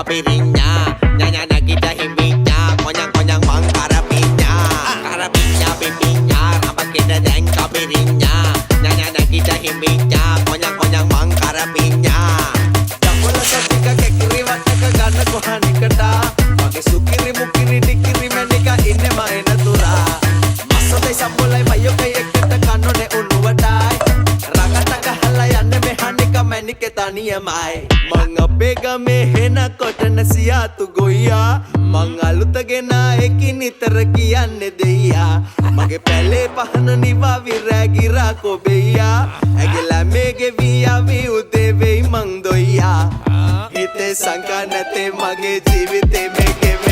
කපිරිඤ්ඤා ඥා නැගිට හිමිඤ්ඤා කොඤං කොඤං මං කරපිඤ්ඤා කරපිඤ්ඤා පිපිඤ්ඤා රඹ කෙට දැන් කපිරිඤ්ඤා ඥා නැගිට හිමිඤ්ඤා කොඤං කොඤං මං කරපිඤ්ඤා ජපල සතික කෙකිරි වටක ගන්න කොහනිකට මගේ සුකිරි මුකිරි ටිකිරි මැනික ඉන්නේ මා එන තුරා මස්සතයි සම්බොලයි මයොකයි එකට කන්නෝනේ උණුවටයි රකට ගහලා යන්නේ මෙහානික මැනිකේ තනියමයි මං අපේ ගමේ හෙන කොටන සියාතු ගොයියා මං අලුත ගෙන එකින් නිතර කියන්නේ දෙයියා මගේ පැලේ පහන නිවා විරෑ කොබෙයියා ඇගේ ළමේගේ වියාවි උදේ වෙයි මං දොයියා හිතේ සංකා නැතේ මගේ ජීවිතේ මේ.